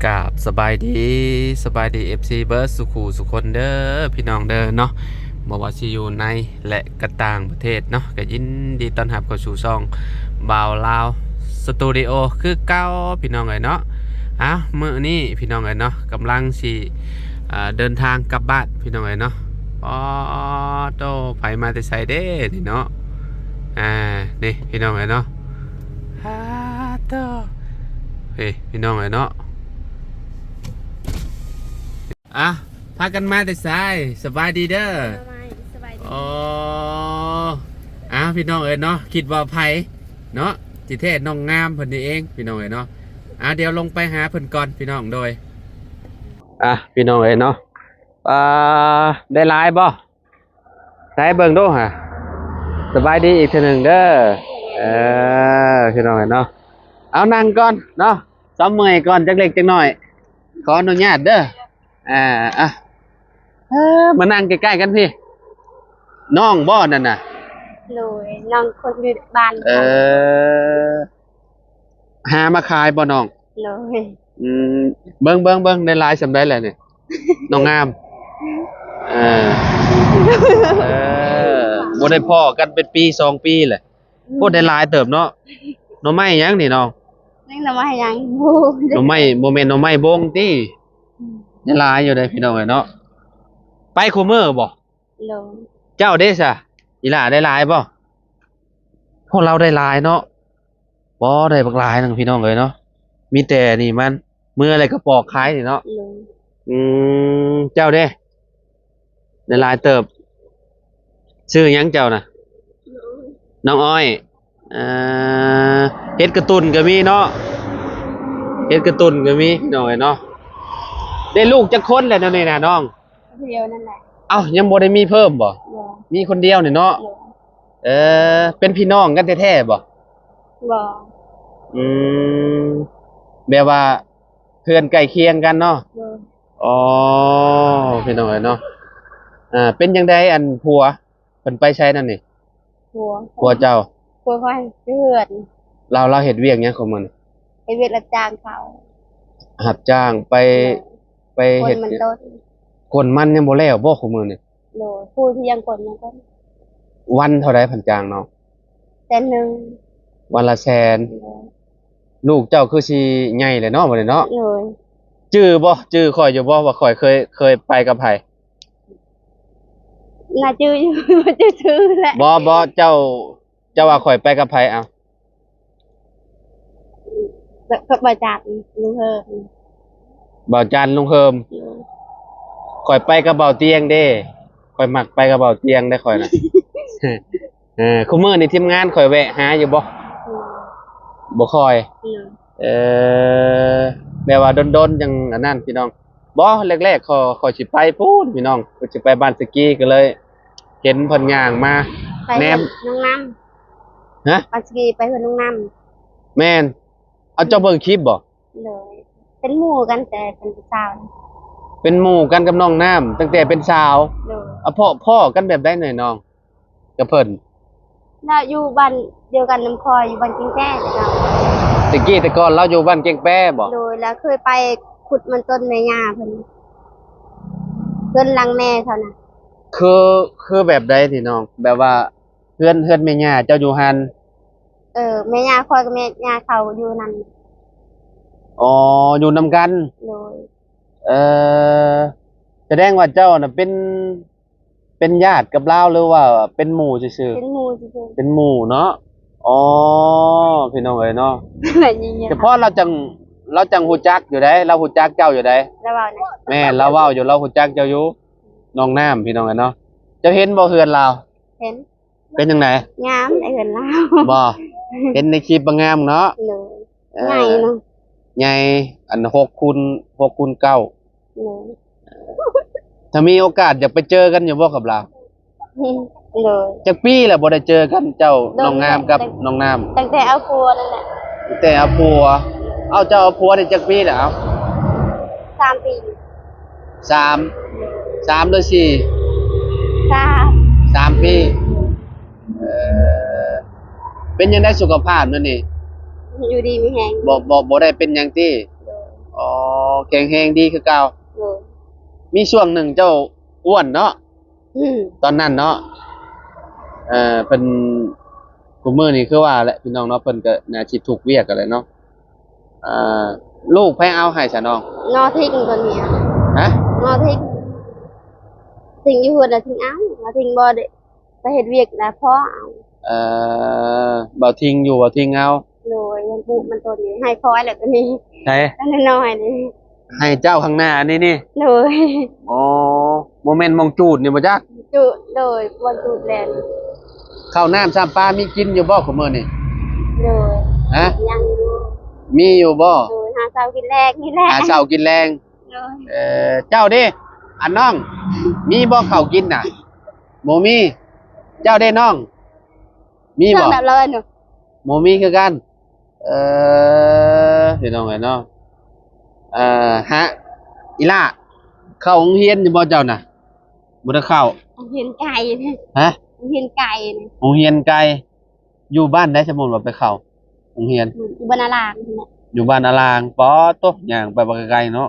ກາບສະບາຍດີ, ສະບາຍດີ ເອັຟຊີ ເບິດສູ່ຄູ່ສູ່ຄົນເດີພີ່ນ້ອງເດີເນາະ, ບໍ່ວ່າຊິຢູ່ໃນ ແລະ ກະຕ່າງປະເທດເນາະ, ກະຍິນດີຕ້ອນຮັບເຂົ້າສູ່ຊ່ອງບ່າວລາວສະຕູດິໂອຄືເກົ່າພີ່ນ້ອງເອີຍເນາະ. ອ່ະ ມື້ນີ້ພີ່ນ້ອງເອີຍເນາະ ກຳລັງຊິ ອ່າ ເດີນທາງກັບບ້ານພີ່ນ້ອງເອີຍເນາະ. ອໍ ໂຕ ໃຜມາແຕ່ໃສເດ້ນີ້ເນາະ. ອ່າ ນີ້ພີ່ນ້ອງເອີຍເນາະ. ອາ ໂຕ ເອີ ພີ່ນ້ອງເອີຍເນາະ. ອ່ະ ພາກັນມາແຕ່ໃສ? ສະບາຍດີເດີ. ສະບາຍ ສະບາຍດີ. ອໍ ອ່າ ພີ່ນ້ອງເອີຍເນາະ ຄິດວ່າໃຜເນາະ, ທີ່ແທ້ນ້ອງງາມເພິ່ນນີ້ເອງພີ່ນ້ອງເອີຍເນາະ. ອ່າ ດຽວລົງໄປຫາເພິ່ນກ່ອນພີ່ນ້ອງ. ໂດຍ ອ່ະ ພີ່ນ້ອງເອີຍເນາະ. ອ່າ ໄດ້ຫຼາຍບໍ່? ໃສ່ເບິ່ງດູຫາ. ສະບາຍດີອີກເທື່ອໜຶ່ງເດີ. ເອີ ພີ່ນ້ອງເອີຍເນາະ, ເອົານັ່ງກ່ອນເນາະ, ເຊົາເມື່ອຍກ່ອນຈັກເລັກຈັກໜ້ອຍ. ຂໍອະນຸຍາດເດີ. ອ່າ ອ່ະ ເອີ ມານັ່ງໃກ້ໆກັນພີ້. ນ້ອງບໍ່ນັ້ນນະ? ໂດຍ ນ້ອງຄົນຢູ່ບ້ານ. ເອີ ຫາມາຂາຍບໍ່ນ້ອງ? ໂດຍ ອືມ ເບິ່ງ ເບິ່ງ ເບິ່ງ ໄດ້ຫຼາຍສ່ຳໃດແລ້ວນີ້ ນ້ອງງາມ? ເອີ ເອີ ບໍ່ໄດ້ພໍ້ກັນເປັນປີສອງປີແຫຼະ. ອືມ ໂອ້ ໄດ້ຫຼາຍເຕີບເນາະ. ໜໍ່ໄມ້ຫຍັງນີ້ນ້ອງ? ຍັງໜໍ່ໄມ້ຫຍັງ? ບໍ່ ໜໍ່ໄມ້ ບໍ່ແມ່ນໜໍ່ໄມ້ບົງຕິ? ອືມ ໄດ້ຫຼາຍຢູ່ເດ້ພີ່ນ້ອງເອີຍເນາະ. ໄປຄູ່ມື້ບໍ່? ໂດຍ ເຈົ້າເດ້ຊະ ອີ່ຫຼ້າໄດ້ຫຼາຍບໍ່? ພວກເຮົາໄດ້ຫຼາຍເນາະ. ບໍ່ ໄດ້ບັກຫຼາຍໜຶ່ງພີ່ນ້ອງເອີຍເນາະ, ມີແຕ່ນີ້ມັນ ເມື່ອແລ້ວກໍປອກຂາຍນີ້ເນາະ. ໂດຍ ອືມ ເຈົ້າເດ້? ໄດ້ຫຼາຍເຕີບ. ຊື່ຫຍັງເຈົ້ານະ? ນ້ອງອ້ອຍ. ອ່າ ເຫັດກະຕຸ່ນກໍມີເນາະ, ເຫັດກະຕຸ່ນກໍມີພີ່ນ້ອງເອີຍເນາະ. ໄດ້ລູກຈັກຄົນແລ້ວແນວນີ້ນະນ້ອງ? ຄົນດຽວນັ້ນແຫຼະ. ເອົ້າ ຍັງບໍ່ໄດ້ມີເພີ່ມບໍ່? ບໍ່ ມີຄົນດຽວນີ້ເນາະ. ໂດຍ ເອີ ເປັນພີ່ນ້ອງກັນແທ້ໆບໍ່? ບໍ່ ອືມ ແບບວ່າເຮືອນໃກ້ຄຽງກັນເນາະ. ໂດຍ ອໍ ພີ່ນ້ອງເອີຍເນາະ. ອ່າ ເປັນຈັ່ງໃດ ອັນຜົວເພິ່ນໄປໃສນັ້ນນີ້? ຜົວ ຜົວເຈົ້າ? ຜົວຂ້ອຍຢູ່ເຮືອນ. ລາວ ລາວເຮັດວຽກຫຍັງຂອງມັນ? ເຮັດວຽກຮັບຈ້າງເຂົາ. ຮັບຈ້າງໄປ ໂດຍ ໄປເຮັດ ກົນມັນຕົ້ນ. ກົນມັນຍັງບໍ່ແລ້ວບໍ່ຂອງມື້ນີ້? ໂດຍ ຜູ້ທີ່ຍັງກົນຍັງກົນ. ວັນເທົ່າໃດພັນຈ້າງນ້ອງ? ແສນໜຶ່ງ. ວັນລະແສນ. ໂດຍ ລູກເຈົ້າຄືຊິໃຫຍ່ແລ້ວເນາະບັດນີ້ເນາະ. ໂດຍ ຈື່ບໍ່? ຈື່ຂ້ອຍຢູ່ບໍ່ວ່າຂ້ອຍເຄີຍ ເຄີຍໄປກັບໃຜ? ໜ້າຈື່ຢູ່ ບໍ່ຈື່ຊື່ແຫຼະ. ບໍ່ ບໍ່ ເຈົ້າ ເຈົ້າວ່າຂ້ອຍໄປກັບໃຜ? ເອົາ ກັບ ກັບບ່າວຈັນລຸງເຮີມ. ບ່າວຈັນລຸງເຮີມ. ໂດຍ ຂ້ອຍໄປກັບບ່າວຕຽງເດ້, ຂ້ອຍມັກໄປກັບບ່າວຕຽງເດ້ຂ້ອຍນະ. ເອີ ຄູ່ມື້ນີ້ທີມງານຂ້ອຍແວະຫາຢູ່ບໍ່? ໂດຍ ບໍ່ຄ່ອຍ. ໂດຍ ເອີ ແບບວ່າດົນໆຈັ່ງອັນນັ້ນພີ່ນ້ອງ. ບໍ່ ແລກໆ ຂ້ອຍ ຂ້ອຍຊິໄປພຸ້ນພີ່ນ້ອງ, ຂ້ອຍຊິໄປບ້ານສະກີ ກໍເລີຍເຫັນເພິ່ນຍ່າງມາ ໄປ ແນມ ເຮືອນນ້ອງນ້ຳ. ຮະ? ບ້ານສະກີໄປເຮືອນນ້ອງນ້ຳ. ແມ່ນ. ເອົາ ເຈົ້າເບິ່ງຄລິບບໍ່? ໂດຍ ເປັນໝູ່ກັນແຕ່ເປັນສາວ. ເປັນໝູ່ກັນກັບນ້ອງນ້ຳຕັ້ງແຕ່ເປັນສາວ. ໂດຍ ອະ ພໍ້ ພໍ້ກັນແບບໃດແນ່ນ້ອງ? ກັບເພິ່ນ ລາວຢູ່ບ້ານດຽວກັນນຳຂ້ອຍ ຢູ່ບ້ານແກ້ງແປແຕ່ເກົ່າ. ແຕ່ກີ້ແຕ່ກ່ອນລາວຢູ່ບ້ານແກ້ງແປບໍ່? ໂດຍ ລາວເຄີຍໄປຂຸດມັນຕົ້ນແມ່ຍ່າເພິ່ນ ເຮືອນຫຼັງແມ່ເຂົານະ. ຄື ຄືແບບໃດນີ້ນ້ອງ? ແບບວ່າເຮືອນ ເຮືອນແມ່ຍ່າເຈົ້າຢູ່ຫັ້ນ? ເອີ ແມ່ຍ່າຂ້ອຍກັບແມ່ຍ່າເຂົາຢູ່ນັ້ນ. ອໍ ຢູ່ນຳກັນ. ໂດຍ ເອີ ສະແດງວ່າເຈົ້ານະເປັນ ເປັນຍາດກັບລາວ ຫຼືວ່າເປັນໝູ່ຊື່ໆ? ເປັນໝູ່ຊື່ໆ. ເປັນໝູ່ເນາະ. ອໍ ພີ່ນ້ອງເອີຍເນາະ. ສະເພາະລາວຈັ່ງ ລາວຈັ່ງຮູ້ຈັກຢູ່ໃດ໋, ລາວຮູ້ຈັກເຈົ້າຢູ່ໃດ໋. ລາວເວົ້ານະ. ແມ່ນ ລາວເວົ້າຢູ່ ລາວຮູ້ຈັກເຈົ້າຢູ່. ນ້ອງນ້ຳ ພີ່ນ້ອງເອີຍເນາະ. ເຈົ້າເຫັນບໍ່ເຮືອນລາວ? ເຫັນ. ເປັນຈັ່ງໃດ? ງາມເດ້ເຮືອນລາວ. ບໍ່ ເຫັນໃນຄລິບວ່າງາມເນາະ. ໂດຍ ເອີ ໃຫຍ່ເນາະ. ໃຫຍ່ ອັນ ຫົກຄູນ ຫົກຄູນເກົ້າ. ໂດຍ ຖ້າມີໂອກາດຢາກໄປເຈີກັນຢູ່ບໍ່ກັບລາວ? ໂດຍ ຈັກປີແລ້ວບໍ່ໄດ້ເຈີກັນ ເຈົ້າ ໂດຍ ນ້ອງງາມກັບ ແຕ່ ນ້ອງນ້ຳ? ຕັ້ງແຕ່ເອົາຜົວນັ້ນແຫຼະ. ຕັ້ງແຕ່ເອົາຜົວ. ເອົາ ເຈົ້າເອົາຜົວໄດ້ຈັກປີແລ້ວ? ເອົາ ສາມປີ. ສາມ ສາມຫຼືສີ່? ສາມ ສາມປີ. ເອີ ເປັນຈັ່ງໃດສຸຂະພາບດຽວນີ້? ຢູ່ດີມີແຮງ. ບໍ່ ບໍ່ ບໍ່ໄດ້ເປັນຫຍັງຕິ? ໂດຍ ອໍ ອໍ ແຂງແຮງດີຄືເກົ່າ. ໂດຍ. ມີຊ່ວງໜຶ່ງເຈົ້າອ້ວນເນາະ? ອືມ. ຕອນນັ້ນເນາະ. ເອີ ເພິ່ນ ຄຸມື້ນີ້ຄືວ່າແຫຼະ ພີ່ນ້ອງເນາະ, ເພິ່ນກໍໜ້າຊິທຸກວຽກຫັ້ນແຫຼະເນາະ. ອ່າ ລູກໃຜເອົາໃຫ້ຊະນ້ອງ? ນ້ອງຖິ້ມຕົວນີ້. ຮະ? ນ້ອງຖິ້ມ. ຖິ້ມຢູ່ເຮືອນລະຖິ້ມເອົາ, ລະຖິ້ມບໍ່ໄດ້ ໄປເຮັດວຽກແລ້ວພໍ່ເອົາ. ເອີ ເບົາທິງຢູ່ ເບົາທິງເອົາ. ໂດຍ. ຍັງປູກມັນຕົວນີ້ ໃຫ້ຂ້ອຍແຫຼະຕົວນີ້. ໃຜ? ຕົວນ້ອຍໆນີ້. ໃຫ້ເຈົ້າຂ້າງໜ້ານີ້ນີ້? ໂດຍ. ອໍ ບໍ່ແມ່ນໝ່ອງຈູດນີ້ບໍ່ຈັກ? ຈູດ. ໂດຍ. ບ່ອນຈູດແຫຼະ. ເຂົ້ານ້ຳຊ້ຳປາມີກິນຢູ່ບໍ່ຄຸມື້ນີ້? ໂດຍ. ຮະ? ຍັງຢູ່. ມີຢູ່ບໍ່? ໂດຍ. ຫາເຊົ້າກິນແລງນີ້ແຫຼະ. ຫາເຊົ້າກິນແລງ. ໂດຍ. ເອີ ເຈົ້າເດ້ ອັນນ້ອງ ມີບໍ່ເຂົ້າກິນນະ? ບໍ່ມີ. ເຈົ້າເດ້ນ້ອງ ມີບໍ່? ບໍ່ມີຄືກັນ. ເອີ ພີ່ນ້ອງເອີຍເນາະ. ເອີ ຮະ ອີ່ຫຼ້າ ເຂົ້າໂຮງຮຽນຢູ່ບໍ່ເຈົ້ານະ? ບໍ່ໄດ້ເຂົ້າ. ໂຮງຮຽນໄກ. ຮະ? ໂຮງຮຽນໄກ. ໂຮງຮຽນໄກ. ຢູ່ບ້ານໃດ ສົມມຸດວ່າໄປເຂົ້າໂຮງຮຽນ? ຢູ່ບ້ານອາລາງ. ຢູ່ບ້ານອາລາງ. ປາດໂທ້ ຍ່າງໄປບັກໄກເນາະ.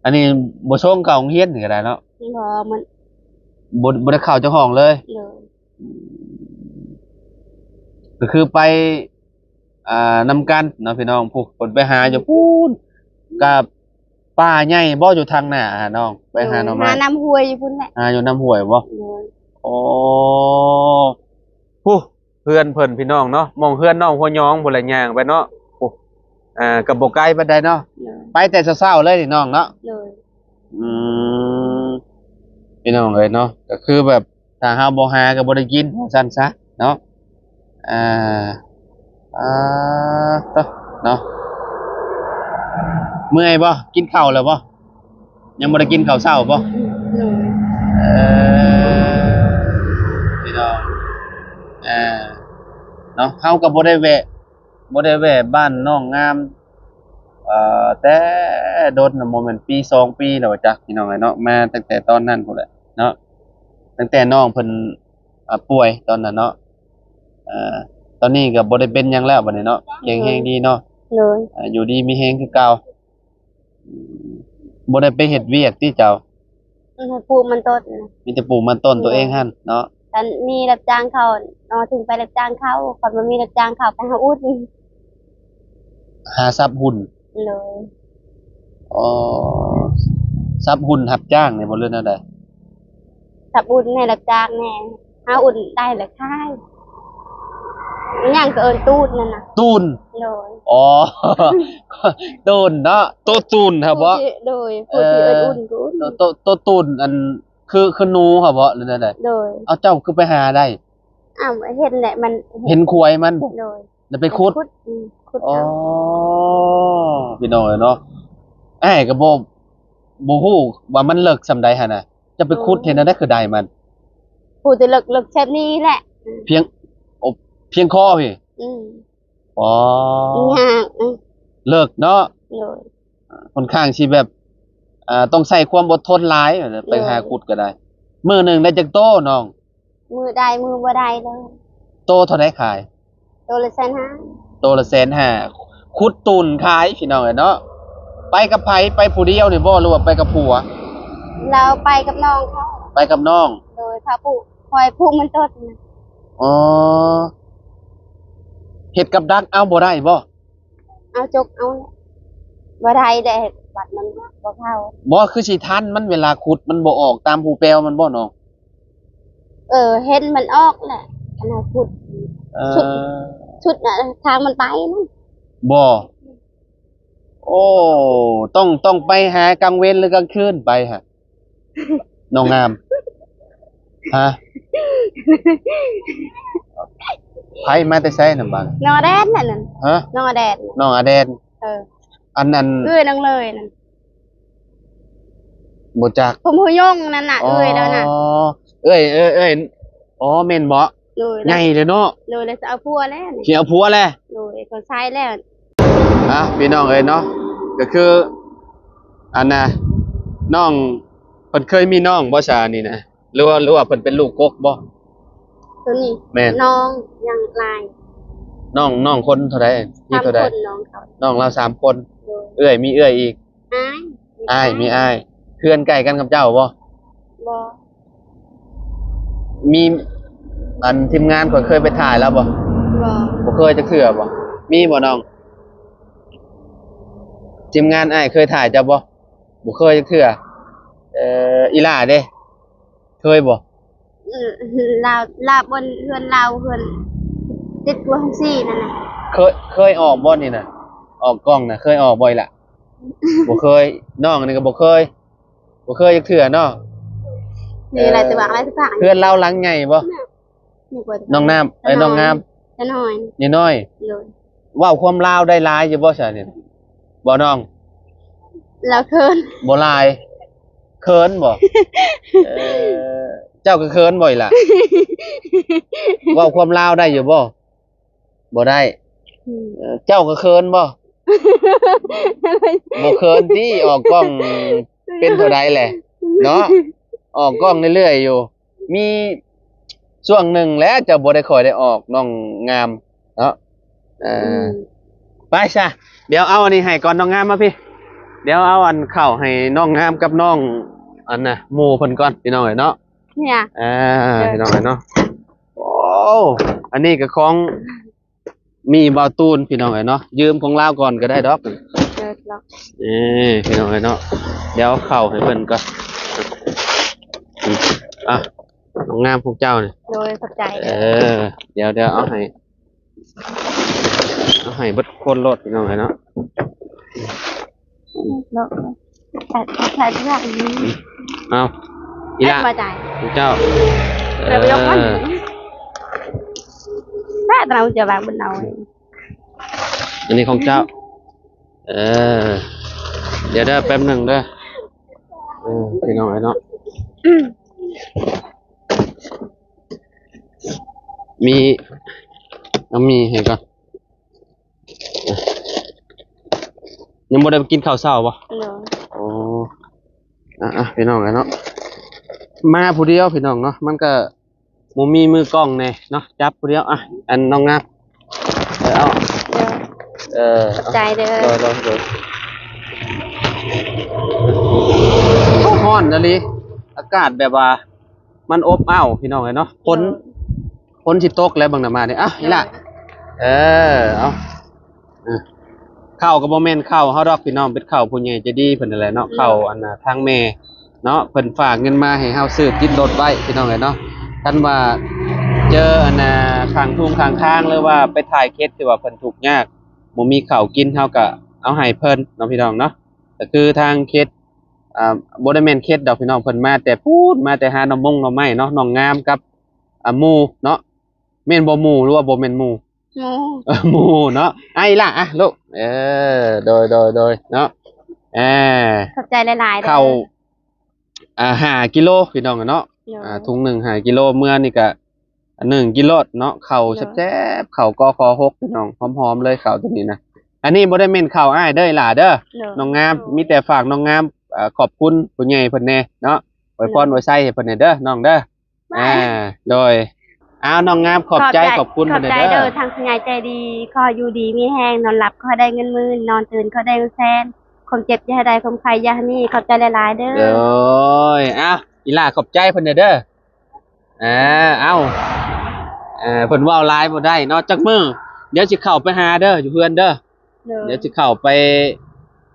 ອັນນີ້ບໍ່ສົ່ງເຂົ້າໂຮງຮຽນນີ້ກໍໄດ້ເນາະ? ບໍ່ ມັນ ບໍ່ ບໍ່ໄດ້ເຂົ້າຈັກຫ້ອງເລີຍ. ໂດຍ. ອືມ ກໍຄືໄປ ອ່າ ນຳກັນເນາະພີ່ນ້ອງ. ຜູ້ເພິ່ນໄປຫາຢູ່ ອືມ ພຸ້ນ ກັບປ່າໃຫຍ່ບໍ່ ຢູ່ທາງໜ້າຫານ້ອງ ໄປຫາໜໍ່ໄມ້? ໂດຍ. ຫານ້ຳຫ້ວຍຢູ່ພຸ້ນແຫຼະ. ຫາຢູ່ນ້ຳຫ້ວຍບໍ່? ໂດຍ. ອໍ ຜູ້ ເຮືອນເພິ່ນພີ່ນ້ອງເນາະ, ໝ່ອງເຮືອນນ້ອງຫົວຍອງພຸ້ນແຫຼະ ຍ່າງໄປເນາະ. ໂອ້ ອ່າ ກໍບໍ່ໄກປານໃດເນາະ. ໂດຍ. ໄປແຕ່ເຊົ້າໆເລີຍນີ້ນ້ອງເນາະ? ໂດຍ. ອືມ ພີ່ນ້ອງເອີຍເນາະ, ກໍຄືແບບ ຖ້າເຮົາບໍ່ຫາກໍບໍ່ໄດ້ກິນ ວ່າຊັ້ນຊະເນາະ. ອ່າ ອ່າ ເນາະ ເມື່ອຍບໍ່? ກິນເຂົ້າແລ້ວບໍ່? ຍັງບໍ່ໄດ້ກິນເຂົ້າເຊົ້າບໍ່? ໂດຍ. ເອີ ພີ່ນ້ອງ ເອີ ເນາະ, ເຮົາກໍບໍ່ໄດ້ແວະ ບໍ່ໄດ້ແວະບ້ານນ້ອງງາມ ເອີ ແຕ່ດົນນະ, ບໍ່ແມ່ນປີສອງປີແລ້ວວ່າຈັກ ພີ່ນ້ອງເອີຍເນາະ, ມາຕັ້ງແຕ່ຕອນນັ້ນພຸ້ນແຫຼະເນາະ, ຕັ້ງແຕ່ນ້ອງເພິ່ນ ອ່າ ປ່ວຍຕອນນັ້ນເນາະ. ເອີ ຕອນນີ້ກໍບໍ່ໄດ້ເປັນຫຍັງແລ້ວບັດນີ້ເນາະ, ແຂງແຮງດີເນາະ. ໂດຍ. ອ່າ ຢູ່ດີມີແຮງຄືເກົ່າ. ບໍ່ໄດ້ໄປເຮັດວຽກຕິເຈົ້າ? ອືມ ປູກມັນຕົ້ນນະ. ມີແຕ່ປູກມັນຕົ້ນ ໂດຍ ຕົວເອງຫັ້ນເນາະ. ຄັນມີຮັບຈ້າງເຂົາເນາະ ເຖິງໄປຮັບຈ້າງເຂົາ, ຄັນບໍ່ມີຮັບຈ້າງເຂົາ ໄປຫາອຸດ ຫາສັບຫຸ້ນ. ໂດຍ. ອໍ ສັບຫຸ້ນຮັບຈ້າງນີ້ບໍ່ ຫຼືແນວໃດ? ສັບຫຸ້ນໃຫ້ຮັບຈ້າງແດ່. ຫາອຸ່ນໄດ້ແລ້ວຂາຍ. ຫຍັງກໍເອີ້ນຕູນນັ້ນນະ. ຕູນ? ໂດຍ. ອໍ ຕູນເນາະ, ໂຕຕູນຫັ້ນບໍ? ໂດຍ. ເອີ ຜູ້ທີ່ເອີ້ນອຸ່ນກໍອຸ່ນ. ໂຕ ໂຕ ໂຕຕູນ ອັນ ຄື ຄືໜູຫັ້ນບໍ ຫຼືແນວໃດ? ໂດຍ. ເອົາ ເຈົ້າຄືໄປຫາໄດ້? ອ້າວ ເຫັນແຫຼະ ມັນ ເຫັນຂວາຍມັນບໍ? ໂດຍ. ແລ້ວໄປຂຸດ? ໄປຂຸດ ອືມ ຂຸດເອົາ. ອໍ ພີ່ນ້ອງເອີຍເນາະ, ອ້າຍກໍບໍ່ ບໍ່ຮູ້ວ່າມັນເລິກສ່ຳໃດຫັ້ນນະ. ຈະໄປຂຸດເຮັດແນວໃດຄືໄດ້ມັນ? ປູແຕ່ເລິກ ເລິກແຊບນີ້ແຫຼະ. ພຽງ ໂອ ພຽງຄໍພີ້? ອືມ. ອໍ ຍາກ. ເລິກເນາະ. ໂດຍ. ຂ້ອນຂ້າງຊິແບບ ອ່າ ຕ້ອງໃຊ້ຄວາມອົດທົນຫຼາຍ ໄປຫາ ໂດຍ ຂຸດກໍໄດ້. ມື້ໜຶ່ງໄດ້ຈັກໂຕນ້ອງ? ມື້ໄດ້ ມື້ບໍ່ໄດ້ເລີຍ. ໂຕເທົ່າໃດຂາຍ? ໂຕລະແສນຫ້າ. ໂຕລະແສນຫ້າ ຂຸດຕູນຂາຍ ພີ່ນ້ອງເອີຍເນາະ. ໄປກັບໃຜ? ໄປຜູ້ດຽວນີ້ບໍ່ ຫຼືວ່າໄປກັບຜົວ? ລາວໄປກັບນ້ອງເຂົາ. ໄປກັບນ້ອງ. ໂດຍ. ເຂົາປູກ ຂ້ອຍປູກມັນຕົ້ນນະ. ອໍ ເຮັດກັບດັກເອົາບໍ່ໄດ້ບໍ່? ເອົາຈົກເອົາ ບໍ່ໄດ້ແດ່ ບັດມັນບໍ່ເຂົ້າ. ບໍ່ ຄືຊິທັນມັນ ເວລາຂຸດມັນບໍ່ອອກຕາມຮູແປວມັນບໍ່ນ້ອງ? ເອີ ເຫັນມັນອອກແຫຼະ ອັນເຮົາຂຸດ. ເອີ ຊຸດ ຊຸດນະ ທາງມັນໄປນັ້ນ. ບໍ່ ໂອ້ ຕ້ອງ ຕ້ອງໄປຫາກາງເວັນ ຫຼືກາງຄືນໄປຫະ ນ້ອງງາມ? ຮະ ໃຜມາແຕ່ໃສນຳບາດ? ນ້ອງອາແດນນັ້ນ. ຮະ ນ້ອງອາແດນ. ນ້ອງອາແດນ. ເອີ ອັນນັ້ນ ເອື້ອຍນ້ອງເລີຍນັ້ນ. ບໍ່ຈັກ ຜົມຫຸ່ຍຍົງນັ້ນນະ. ອໍ ເອື້ອຍແລ້ວນະ. ເອື້ອຍ ເອື້ອຍ ເອື້ອຍ ອໍ ແມ່ນບໍ່? ໂດຍ. ໃຫຍ່ແລ້ວເນາະ. ໂດຍ. ແລ້ວຊິເອົາຜົວແລ້ວນີ້. ຊິເອົາຜົວແລ້ວ. ໂດຍ. ເຂົາໃຊ້ແລ້ວ. ອ່ະ ພີ່ນ້ອງເອີຍເນາະ, ກໍຄື ອັນນ່າ ນ້ອງ ເພິ່ນເຄີຍມີນ້ອງບໍ່ຊະນີ້ນະ? ຫຼືວ່າ ຫຼືວ່າເພິ່ນເປັນລູກກົກບໍ່? ໂຕນີ້ ແມ່ນ ນ້ອງຍັງຫຼາຍ. ນ້ອງ ນ້ອງຄົນເທົ່າໃດ? ມີເທົ່າໃດ? ສາມຄົນ ນ້ອງເຂົາ. ນ້ອງລາວສາມຄົນ. ໂດຍ. ເອື້ອຍ ມີເອື້ອຍອີກ? ອ້າຍ. ອ້າຍ ມີອ້າຍ. ເຮືອນໃກ້ກັນກັບເຈົ້າບໍ່? ບໍ່. ມີ ອັນ ທີມງານຂ້ອຍເຄີຍໄປຖ່າຍລາວບໍ່? ບໍ່. ບໍ່ເຄີຍຈັກເທື່ອບໍ່? ມີບໍ່ນ້ອງ? ທີມງານອ້າຍເຄີຍຖ່າຍເຈົ້າບໍ່? ບໍ່ເຄີຍຈັກເທື່ອ. ເອີ ອີ່ຫຼ້າເດ້ ເຄີຍບໍ່? ເອີ ລາວ ລາວ ບ່ອນເຮືອນລາວ ເຮືອນເຈັດຫົວຫົກສີ່ນັ້ນນະ. ເຄີຍ ເຄີຍອອກບໍ່ນີ້ນະ? ອອກກ້ອງນະ ເຄີຍອອກບໍ່ອີ່ຫຼ້າ? ບໍ່ເຄີຍ. ນ້ອງນີ້ກໍບໍ່ເຄີຍ ບໍ່ເຄີຍຈັກເທື່ອເນາະ. ມີຫຼາຍ ເອີ ແຕ່ວ່າຫຼາຍສະພາບ. ເຮືອນລາວຫຼັງໃຫຍ່ບໍ່? ນ້ອງນ້ຳ ເອີ ນ້ອງງາມ ນ້ອຍ ນ້ອຍ. ໂດຍ. ເວົ້າຄວາມລາວໄດ້ຫຼາຍຢູ່ບໍ່ຊະນີ້? ບໍ່ນ້ອງ? ລາວເຂີນ ບໍ່ຫຼາຍ. ເຂີນບໍ່? ເອີ ເຈົ້າກໍເຂີນບໍ່ອີ່ຫຼ້າ? ເວົ້າຄວາມລາວໄດ້ຢູ່ບໍ່? ບໍ່ໄດ້. ອືມ ເອີ ເຈົ້າກໍເຂີນບໍ່? ບໍ່ເຂີນຕິ ອອກກ້ອງເປັນເທົ່າໃດແຫຼະເນາະ? ອອກກ້ອງເລື້ອຍໆຢູ່. ມີຊ່ວງໜຶ່ງແຫຼະ ເຈົ້າບໍ່ໄດ້ຄ່ອຍໄດ້ອອກ ນ້ອງງາມເນາະ. ເອີ ອືມ ໄປຊະ ດຽວເອົາອັນນີ້ໃຫ້ກ່ອນ ນ້ອງງາມມາພີ້. ດຽວເອົາອັນເຂົ້າໃຫ້ນ້ອງງາມກັບນ້ອງ ອັນນະ ໝູ່ເພິ່ນກ່ອນ ພີ່ນ້ອງເອີຍເນາະ. ເອີ ເອີ ພີ່ນ້ອງເອີຍເນາະ. ໂອ້ ອັນນີ້ກໍຂອງ ມີບ່າວຕູນ ພີ່ນ້ອງເອີຍເນາະ ຢືມຂອງລາວກ່ອນກໍໄດ້ດອກ. ເອີ ພີ່ນ້ອງເອີຍເນາະ ດຽວເຂົ້າໃຫ້ເພິ່ນກ່ອນ. ອືມ ອ່ະ ນ້ອງງາມຂອງເຈົ້ານີ້. ໂດຍ ຂອບໃຈເດີ. ເອີ ດຽວ ດຽວເອົາໃຫ້ ເອົາໃຫ້ເບິດຄົນໂລດ ພີ່ນ້ອງເອີຍເນາະ. ເນາະ ເອົາ ອີ່ຫຼ້າ ເຈົ້າ ເອີ ແມ່ນເຮົາຈະວາງບົນເອົາ ອັນນີ້ຂອງເຈົ້າ. ເອີ ດຽວເດີ ແປັບໜຶ່ງເດີ. ເອີ ພີ່ນ້ອງເອີຍເນາະ ມີ ເອົາມີໃຫ້ກ່ອນ. ຍັງບໍ່ໄດ້ກິນເຂົ້າເຊົ້າບໍ່? ໂດຍ. ໂອ້ ອ່ະໆ ພີ່ນ້ອງເອີຍເນາະ ມາຜູ້ດຽວ ພີ່ນ້ອງເນາະ ມັນກະບໍ່ມີມືກ້ອງແດ່ເນາະ ຈັບຜູ້ດຽວ. ອ່ະ ອັນນ້ອງງາມ ເອີ ເອົາ ເອີ ຂອບໃຈເດີ. ໂດຍໆ ໂດຍ. ໂອ້ ຮ້ອນອີ່ຫຼີ ອາກາດແບບວ່າ ມັນອົບອ້າວ ພີ່ນ້ອງເອີຍເນາະ ຝົນ ໂດຍ ຝົນຊິຕົກແລ້ວເບິ່ງນະມານີ້. ອ່ະ ໂດຍ ນີ້ລະ ເອີ ເອົາ ເອີ ເຂົ້າກໍບໍ່ແມ່ນເຂົ້າເຮົາດອກ ພີ່ນ້ອງ ເປັນເຂົ້າຜູ້ໃຫຍ່ໃຈດີເພິ່ນນັ້ນແຫຼະເນາະ. ໂດຍ. ເຂົ້າອັນນ່າ ທາງແມ່ເນາະ ເພິ່ນຝາກເງິນມາໃຫ້ເຮົາຊື້ຕິດລົດໄວ້ ພີ່ນ້ອງເອີຍເນາະ. ຄັນວ່າເຈີອັນນ່າ ຂ້າງທຸ່ງຂ້າງທາງ ຫຼືວ່າໄປຖ່າຍເຂດທີ່ວ່າເພິ່ນທຸກຍາກ ບໍ່ມີເຂົ້າກິນ ເຮົາກໍເອົາໃຫ້ເພິ່ນເນາະ ພີ່ນ້ອງເນາະ. ກໍຄືທາງເຂດ ອ່າ ບໍ່ໄດ້ແມ່ນເຂດດອກ ພີ່ນ້ອງ ເພິ່ນມາແຕ່ພຸ້ນ ມາແຕ່ຫາໜໍ່ມົງໜໍ່ໄມ້ເນາະ ນ້ອງງາມກັບ ອ່າ ໝູ່ເນາະ. ແມ່ນບໍ່ໝູ່ ຫຼືວ່າບໍ່ແມ່ນໝູ່? ໝູ່ ເອີ ໝູ່ເນາະ. ອ້າຍລະ ອ່ະ ລູກ ເອີ ໂດຍ ໂດຍ ໂດຍ ເນາະ. ອ່າ ຂອບໃຈຫຼາຍໆເດີ. ເຂົ້າ ອ່າ ຫ້າກິໂລ ພີ່ນ້ອງເນາະ. ໂດຍ. ອ່າ ຖົງໜຶ່ງຫ້າກິໂລ ເມືອນີ້ກະ ອັນໜຶ່ງກິໂລເນາະ. ເຂົ້າ ໂດຍ ແຊບໆ ເຂົ້າ ກຂ ຫົກ ພີ່ນ້ອງ ຫອມໆເລີຍເຂົ້າຕົວນີ້ນະ. ອັນນີ້ບໍ່ໄດ້ແມ່ນເຂົ້າອ້າຍເດີ ຫຼ້າເດີ ໂດຍ ນ້ອງງາມ. ໂດຍ. ມີແຕ່ຝາກນ້ອງງາມ ເອີ ຂອບຄຸນຜູ້ໃຫຍ່ເພິ່ນແດ່ເນາະ ອວຍພອນ ໂດຍ ອວຍໄຊໃຫ້ເພິ່ນແດ່ເດີ ນ້ອງເດີ. ບາຍ ອ່າ ໂດຍ. ອ້າວ ນ້ອງງາມ ຂອບໃຈ ຂອບໃຈ ຂອບຄຸນເພິ່ນແດ່ເດີ ເດີ ທາງຜູ້ໃຫຍ່ໃຈດີ. ຂໍຢູ່ດີມີແຮງ ນອນຫຼັບຂໍໃຫ້ໄດ້ເງິນໝື່ນ ນອນຕື່ນຂໍໃຫ້ໄດ້ເງິນແສນ ຄວາມເຈັບຢ່າໃຫ້ໄດ້ ຄວາມໄຂ້ຢ່າໃຫ້ມີ. ຂອບໃຈຫຼາຍໆເດີ. ໂດຍ. ອ້າວ ອີ່ຫຼ້າ ຂອບໃຈເພິ່ນແດ່ເດີ. ອ່າ ເອົ້າ ເອີ ເພິ່ນເວົ້າຫຼາຍບໍ່ໄດ້ເນາະ ຈັກມື້ ດຽວຊິເຂົ້າໄປຫາເດີ ຢູ່ເຮືອນເດີ. ໂດຍ. ດຽວຊິເຂົ້າໄປ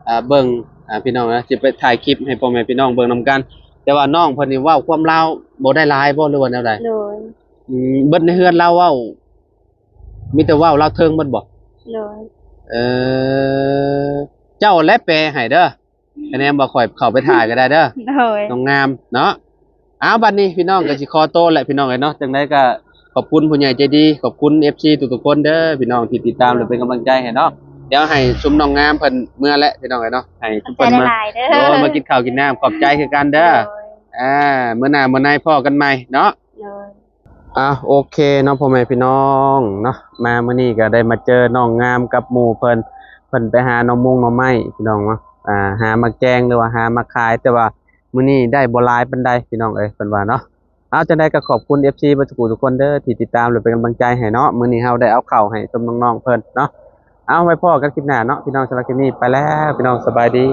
ເອີ ເບິ່ງ ອ່າ ພີ່ນ້ອງນະ ຊິໄປຖ່າຍຄລິບໃຫ້ພໍ່ແມ່ພີ່ນ້ອງເບິ່ງນຳກັນ. ແຕ່ວ່ານ້ອງເພິ່ນນີ້ເວົ້າຄວາມລາວບໍ່ໄດ້ຫຼາຍບໍ່ ຫຼືວ່າແນວໃດ? ໂດຍ. ອືມ ເບິດໃນເຮືອນລາວເວົ້າ ມີແຕ່ເວົ້າລາວເທິງໝົດບໍ່? ໂດຍ. ເອີ ເຈົ້າແຫຼະແປໃຫ້ເດີ. ຄະແນນວ່າຂ້ອຍເຂົ້າໄປຖ່າຍກໍໄດ້ເດີ ໂດຍ ນ້ອງງາມເນາະ. ອ້າວ ບັດນີ້ພີ່ນ້ອງກໍຊິຂໍໂຕແຫຼະ ພີ່ນ້ອງເອີຍເນາະ. ຈັ່ງໃດກໍຂອບຄຸນຜູ້ໃຫຍ່ໃຈດີ ຂອບຄຸນເອັຟຊີທຸກໆຄົນເດີ ພີ່ນ້ອງທີ່ຕິດຕາມ ແລະເປັນກຳລັງໃຈໃຫ້ເນາະ. ດຽວໃຫ້ຊຸມນ້ອງງາມເພິ່ນເມືອແຫຼະ ພີ່ນ້ອງເອີຍເນາະ ໃຫ້ ຂອບໃຈ ເພິ່ນມາຫຼາຍໆເດີ ໂດຍ ມາກິນເຂົ້າກິນນ້ຳ. ຂອບໃຈຄືກັນເດີ ໂດຍ. ອ່າ ມື້ໜ້າມື້ໃນພໍ້ກັນໃໝ່ເນາະ ໂດຍ. ອ່ະ ໂອເຄເນາະ ພໍ່ແມ່ພີ່ນ້ອງເນາະ ມາມື້ນີ້ກໍໄດ້ມາເຈີນ້ອງງາມກັບໝູ່ເພິ່ນ ເພິ່ນໄປຫາໜໍ່ມົງໜໍ່ໄມ້ ພີ່ນ້ອງເນາະ ອ່າ ຫາມາແກງ ຫຼືວ່າຫາມາຂາຍ ແຕ່ວ່າມື້ນີ້ໄດ້ບໍ່ຫຼາຍປານໃດ ພີ່ນ້ອງເອີຍ ເພິ່ນວ່າເນາະ. ເອົາ ຈັ່ງໃດກໍຂອບຄຸນເອັຟຊີເບິດທຸກຜູ້ທຸກຄົນເດີ ທີ່ຕິດຕາມ ແລະເປັນກຳລັງໃຈໃຫ້ເນາະ. ມື້ນີ້ເຮົາໄດ້ເອົາເຂົ້າໃຫ້ຊົມນ້ອງໆເພິ່ນເນາະ. ເອົາ ໄວ້ພໍ້ກັນຄລິບໜ້າເນາະ ພີ່ນ້ອງ. ສຳລັບຄລິບນີ້ໄປແລ້ວ ພີ່ນ້ອງ ສະບາຍດີ.